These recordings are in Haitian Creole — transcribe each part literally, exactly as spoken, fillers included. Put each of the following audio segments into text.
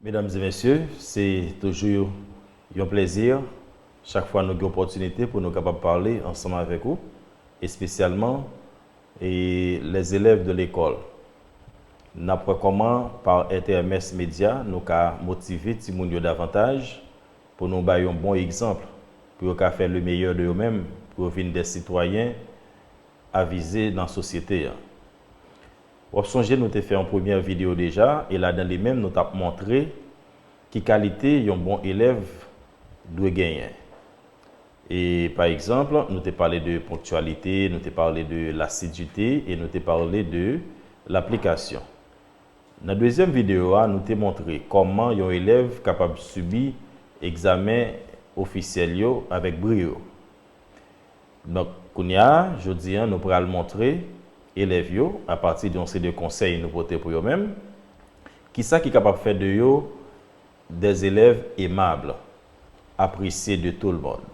Medam e mesye, se toujou yon plezi chak fwa nou gen opòtinite pou nou kapab pale ansanm avèk ou, espesyalman e les élèves de l'école. N ap wè kòman pa entèmès medya nou ka motive timoun yo davantaj pou nou bay yon bon egzanp pou yo ka fè le meilleur de yo menm, pou yo vin de sitwayen avize nan sosyete a. W ap sonje nou te fè yon premyè videyo deja e ladan li menm nou t ap montre ki kalite yon bon elèv dwe genyen. E pa egzanp, nou te pale de ponktyalite, nou te pale de lasidite e nou te pale de laplikasyon. Nan dezyèm videyo a, nou te montre kòman yon elèv kapab sibi egzamen ofisyèl yo avèk briyo. Donk, kounye a, jodi a, nou pral montre elèv yo, apati de yon seri de konsèy nou pote pou yo menm, kisa ki kapab fè de yo des élèves aimables, appréciés de tout le monde.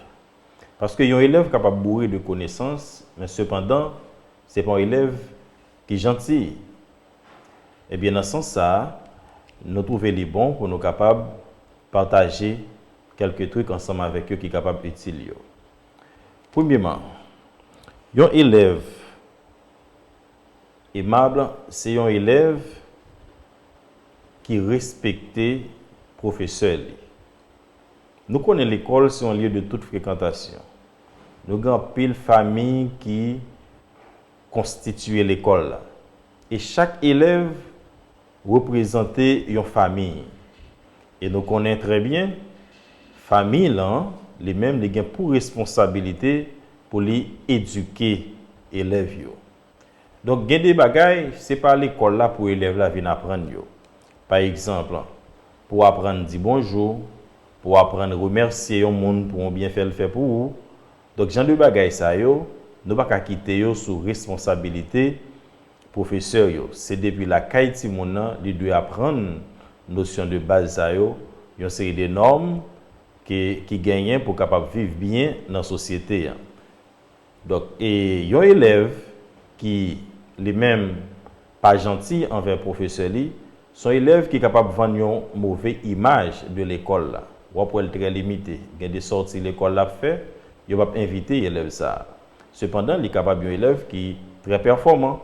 Paske yon elèv kapab boure de konesans, men sepandan, se pa yon elèv ki janti. Ebyen, nan sans sa a, nou twouve li bon pou nou kapab pataje kèlke trik ansanm avèk yo ki kapab itil yo. Premyeman, yon elèv aimable, se yon elèv ki respekte pwofesè li. Nou konnen lekòl se yon lye de tout frekantasyon. Nou gen anpil fanmi ki konstitiye lekòl la. E chak elèv reprezante yon fanmi. E nou konnen trè byen, fanmi lan, li menm, li gen pou responsabilite pou li edike elèv yo. Donk, gen de bagay, se pa lekòl la pou elèv la vin aprann yo. Pa egzanp, pou aprann di bonjou, pou aprann remèsye yon moun pou yon byenfè l fè pou ou. Donk, jan de bagay sa yo, nou pa ka kite yo sou responsabilite pwofesè yo. Se depi lakay timoun nan, li dwe aprann nosyon de baz sa yo, yon seri de nòm ke, ki genyen pou kapab viv byen nan sosyete a. Donk, e yon elèv ki, li menm, pa janti anvè pwofesè li, se yon elèv ki kapab vann yon move imaj de lekòl la. W ap wè l trè limite. Gen de sòti lekòl la ap fè, yo p ap envite elèv sa a. Sepandan, li kapab yon elèv ki trè pèfòman.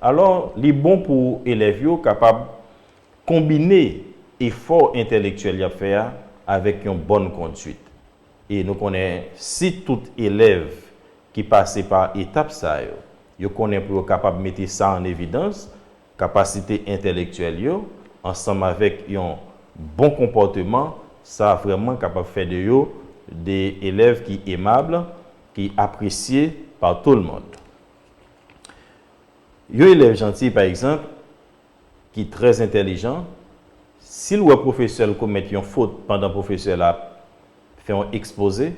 Alò, li bon pou elèv yo kapab konbine efò entèlektyèl y ap fè a avèk yon bòn konduit. E nou konnen si tout elèv ki pase pa etap sa yo, yo konnen pou yo kapab mete sa an evidans, kapasite entèlektyèl yo, ansanm avèk yon bon konpòteman, sa vrèman kapab fè de yo de elèv ki emab, ki apresye pa tout le monde. Yon elèv janti, pa egzanp, ki trè entèlijan, si l wè pwofesè l komèt yon fot pandan pwofesè l ap fè yon ekspoze,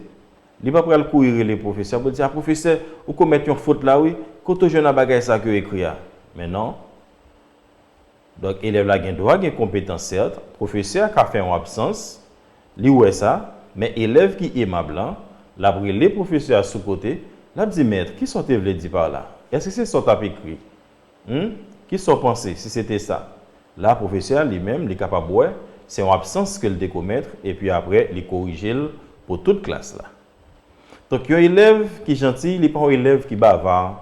li pa pral kouri rele pwofesè a pou l di, "A, pwofesè, ou komèt yon fot la, wi, kote w jwenn a bagay sa ke w ekri a?" Men non. Donk, elèv la gen dwa gen konpetans, sèt, pwofesè a ka fè yon absans, li wè sa, men elèv ki emab lan, l ap rele pwofesè a sou kote, l ap di, "Mèt, kisa w te vle di pa la? Èske se sa w t ap ekri?" Hmm? Kisa w panse si se te sa? La, pwofesè a li menm, li kapab wè se yon absans ke l te komèt, epi apre, li korije l pou tout klas la. Donk, yon elèv ki janti, li pa yon elèv ki bava.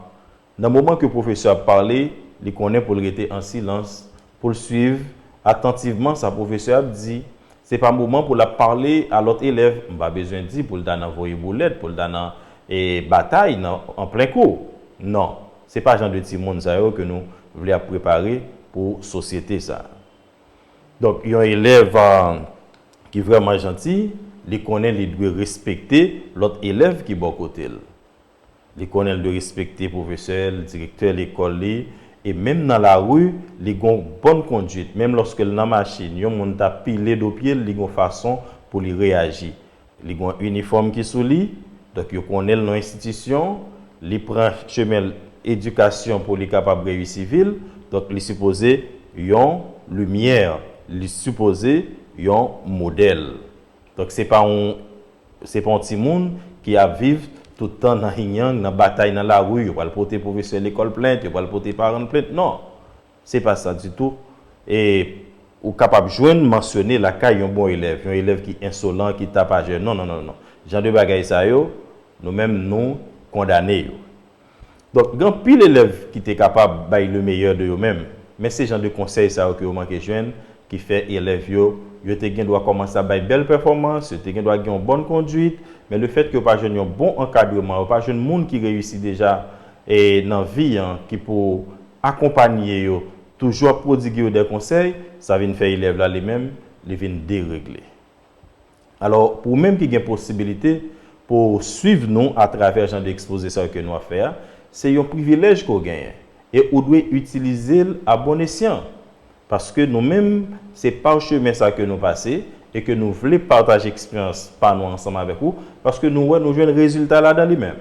Nan moman ke pwofesè ap pale, li konnen pou l rete an silans, pou l swiv atantivman sa pwofesè ap di. Se pa moman pou l ap pale a lòt elèv. M pa bezwen di pou l ta nan voye boulèt, pou l ta nan, e, batay nan, an plen kou. Non, se pa jan de timoun sa yo ke nou vle ap prepare pou sosyete sa. Donk, yon elèv, a, ki vrèman janti, li konnen li dwe respekte lòt elèv ki bò kote l. Li konnen l dwe respekte pwofesè l, direktè lekòl li, e menm nan lari, li gon bòn konduit. Menm lòske l nan machin, yon moun ta pile do pye l, li gon fason pou li reyaji. Li gon inifòm ki sou li, donk yo konnen l nan enstitisyon, li pran chemen edikasyon pou li kapab reyisi vi l, donk li sipoze yon limyè, li sipoze yon modèl. Donk se pa yon, se pa yon timoun ki ap viv tout tan nan hinyang, nan batay nan lari, yo pral pote pwofesè lekòl plent, yo pral pote paran plent. Non, se pa sa ditou. E Ou kapab jwenn mansyone lakay yon bon elèv, yon elèv ki ensolan, ki tapajè. Non, non, non, non. Jan de bagay sa yo, nou menm, nou kondane yo. Donk, gen anpil elèv ki te kapab bay le meilleur de yo menm, men se jan de konsèy sa yo ke yo manke jwenn, ki fè elèv yo, yo te gen dwa kòmanse ap bay bèl pèfòmans, yo te gen dwa gen yon bòn kondwit, men le fèt ke yo pa jwenn yon bon ankadreman, yo pa jwenn moun ki reyisi deja e nan vi an, ki pou akonpanye yo, toujou ap pwodige yo de konsèy, sa vin fè elèv la li menm, li vin deregle. Alò, pou ou menm ki gen posibilite pou w swiv nou atravè jan de ekspoze sa yo ke nou ap fè a, se yon privilèj ke w genyen e ou dwe itilize l a bon esyan. Paske nou menm, se pa chemen sa ke nou pase e ke nou vle pataje eksperyans pa nou ansanm avèk ou, paske nou wè nou jwenn rezilta ladan li menm.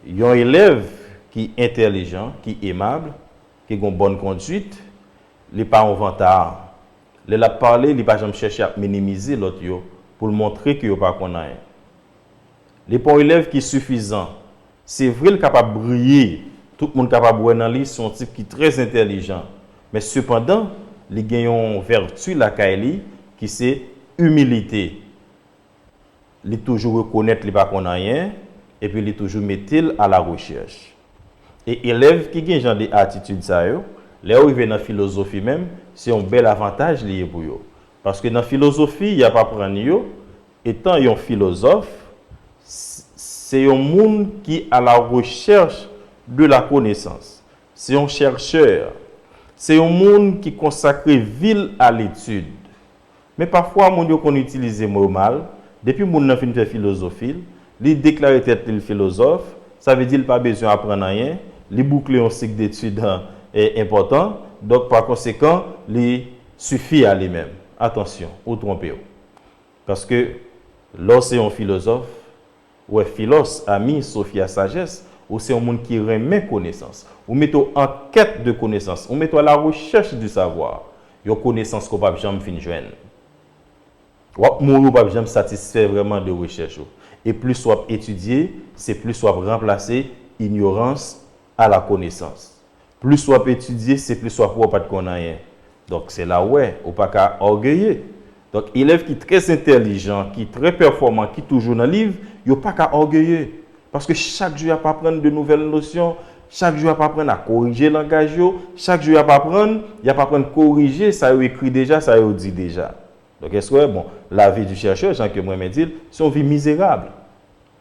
Yon elèv ki entèlijan, ki emab, ki gen yon bòn kondwit, li pa yon vantard. Lè l ap pale, li pa janm chèche ap minimize lòt yo pou l montre ke yo pa konn anyen. Li pa yon elèv ki sifizan. Se vre, l kapab briye, tout moun kapab wè nan li se yon tip ki trè entèlijan. Men sepandan, li gen yon vèti lakay li ki se imilite. Li toujou rekonèt li pa konn anyen, epi li toujou mete l a la rechèch. E elèv ki gen jan de atitid sa yo, lè yo rive nan filozofi menm, se yon bèl avantaj li ye pou yo. Paske nan filozofi, y ap aprann yo, etan yon filozòf, s- se yon moun ki a la rechèch de la konesans. Se yon chèchè. Se yon moun ki konsakre vi l a letid. Men pafwa, moun yo konn itilize mo yo mal. Depi moun nan fin fè filozofi l, li deklare tèt li l filozòf, sa vle di l pa bezwen aprann anyen, li boukle yon sik detid, e, enpòtan, donk, pa konsekan, li sifi a li menm. Atansyon, ou twonpe w. Paske, lè w se yon filozòf, ou wè, philos, ami, sophia, sagesse, ou se yon moun ki renmen konesans. Ou mete w an quête de connaissance, ou mete w à la recherche du savoir. Yon konesans ke w p ap janm fin jwenn. W ap mouri, w p ap janm satisfè vrèman de rechèch ou. E plis w ap etidye, se plis w ap ranplase ignorance à la connaissance. Plis w ap etidye, se plis w ap wè w pa t konn anyen. Donk, se la w wè, ou pa ka ògeye. Donk, elèv ki trè entèlijan, ki trè pèfòman, ki toujou nan liv, yo pa ka ògeye. Paske chak jou, y ap aprann de nouvèl nosyon, chak jou, y ap aprann a korije langaj yo, chak jou, y ap aprann, y ap aprann korije sa yo ekri deja, sa yo di deja. Donk, èske w wè, bon, la vie du chercheur, jan ke mwen renmen di l, se yon vi mizerab.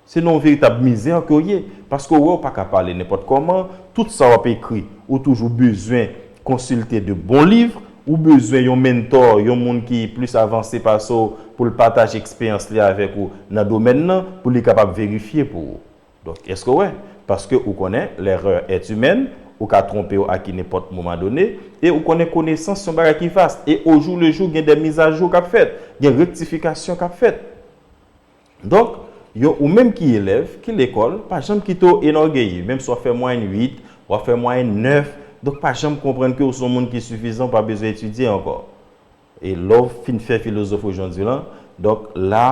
Se nan yon veritab mizè ke w ye, paske w wè w pa ka pale nenpòt kòman, tout sa w ap ekri, ou toujou bezwen konsilte de bon liv, ou bezwen yon mentor, yon moun ki plis avanse pase w pou l pataje eksperyans li avèk ou nan domèn nan, pou li kapab verifye pou ou. Donk, èske w wè? Paske ou konnen, l'erreur est humaine, ou ka twonpe w a ki nenpòt moman done, e ou konnen konesans se yon bagay ki vas, e au jour le jour, gen de mizajou k ap fèt, gen rektifikasyon k ap fèt. Donk, yo, ou menm ki elèv, ki lekòl, pa janm kite w enògeyi, menm si w ap fè mwayèn uit, w ap fè mwayèn nèf, donk pa janm konprann ke w se yon moun ki sifizan, w pa bezwen etidye ankò. E lè w fin fè filozofi w jan w di lan, donk la,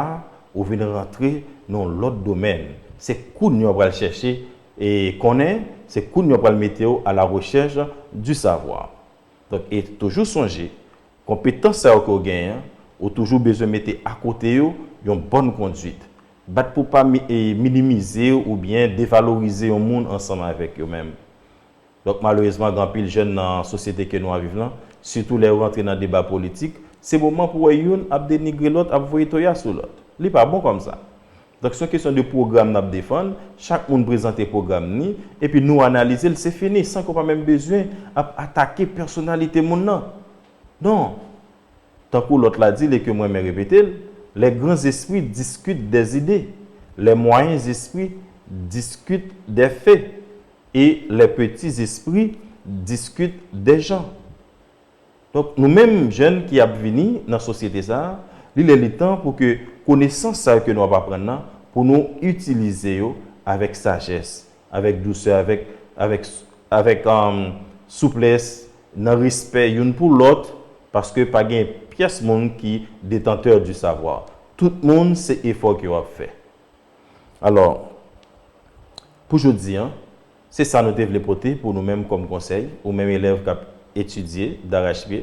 ou vin rantre nan yon lòt domèn. Se kounye a w pral chèche e konnen, se kounye a w pral mete w à la recherche du savoir. Donk, e toujou sonje, konpetans sa yo ke w genyen an, ou toujou bezwen mete akote yo yon bòn kondwit. Bat pou pa mi- e minimize oubyen devalorize yon moun ansanm avèk yo menm. Donk, malerezman, gen anpil jèn nan sosyete ke nou ap viv lan, sitou lè yo rantre nan deba politik, se moman pou wè youn ap denigre lòt, ap voye toya sou lòt. Li pa bon kòmsa. Donk, se yon kesyon de pwogram n ap defann, chak moun prezante pwogram ni, epi nou analize l, se fini, san ke w pa menm bezwen ap atake pèsonalite moun nan. Non. Tankou lòt la di l e ke mwen renmen repete l, les grands esprits discutent des idées, les moyens esprits discutent des faits, et les petits esprits discutent des gens. Donk, nou menm jèn ki ap vini nan sosyete sa a, li lè li tan pou ke konesans sa yo ke nou ap aprann nan, pou nou itilize yo avèk sajès, avèk dousè, avèk, avèk, avèk, um, souplès, nan respè youn pou lòt, paske pa gen pyès moun ki détenteur du savoir. Tout moun se efò ke w ap fè. Alò, pou jodi a, se sa nou te vle pote pou nou menm kòm konsèy, ou menm elèv k ap etidye darachpye,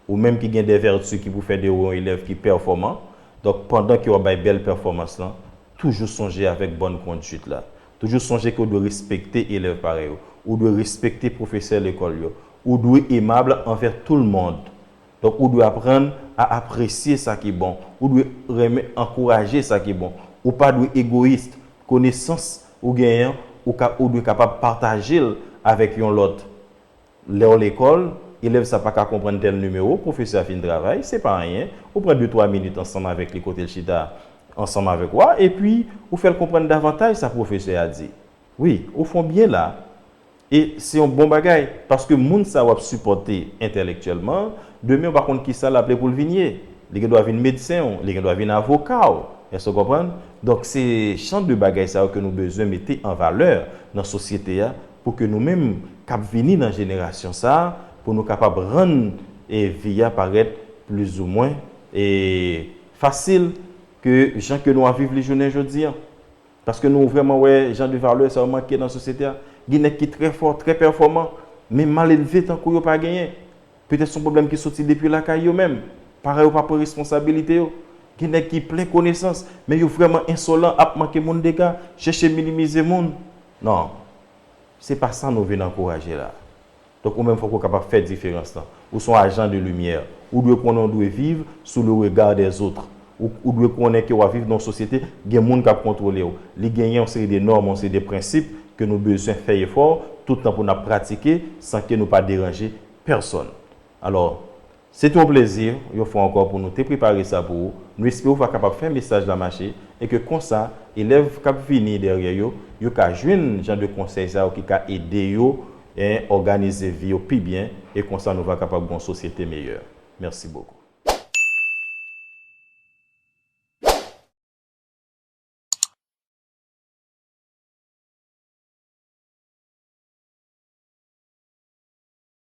Ou menm ki gen de vèti ki pou fè de ou yon elèv ki pèfòman, donk, pandan ke w ap bay bèl pèfòmans lan, toujou sonje avèk bòn konduit la. Toujou sonje ke w dwe respekte elèv parèy ou. Ou dwe respekte pwofesè lekòl yo. Ou dwe emab anvè tout le monde. Donk, ou dwe aprann a apresye sa ki bon. Ou dwe renmen ankouraje sa ki bon. Ou pa dwe egoyis. Konesans ou genyen, ou, ka, ou dwe kapab pataje l avèk yon lòt. Lè w lekòl, elèv sa pa ka konprann tèl nimewo, pwofesè a fin travay, se pa anyen. Ou pran de twa minit ansanm avèk li kote l chita ansanm avèk ou a, epi ou fè l konprann davantaj sa pwofesè a di. Wi, ou fè yon byen la. E se yon bon bagay, paske moun sa w ap sipòte entèlektyèlman, demen w pa konn kisa l ap lè pou l vin ye. Li gen dwa vin medsen w, li gen dwa vin avoka w. Èske w konprann? Donk, se jan de bagay sa yo ke nou bezwen mete an valè nan sosyete a, pou ke nou menm k ap vini nan jenerasyon sa a, pou nou kapab rann e vi a parèt plizoumwen e fasil ke jan ke nou ap viv li jounen jodi a. Paske nou vrèman wè jan de valè sa yo manke nan sosyete a. Gen nèg ki trè fò, trè pèfòman, men malelve tankou yo pa genyen. Petèt se yon pwoblèm ki soti depi lakay yo menm. Paran yo pa pran responsabilite yo. Gen nèg ki plen konesans, men yo vrèman ensolan, ap manke moun dega, chèche minimize moun. Non. Se pa sa nou vin ankouraje la. Donk, ou menm fòk ou kapab fè diferans lan. Ou se yon ajan de limyè. Ou dwe konnen w dwe viv sous le regard des autres. Ou, ou dwe konnen ke w ap viv nan yon sosyete, gen moun k ap kontwole w. Li genyen yon seri de nòm, yon seri de prensip ke nou bezwen fè efò tout tan pou n ap pratike san ke nou pa deranje pèsonn. Alò, se te yon plezi, yon fwa ankò, pou nou te prepare sa pou ou. Nou espere w va kapab fè mesaj la mache e ke konsa, elèv k ap vini dèyè yo, yo ka jwenn jan de konsèy sa yo ki ka ede yo, en, òganize vi yo pi byen e konsa nou va kapab gen yon sosyete meyè. Mèsi bokou.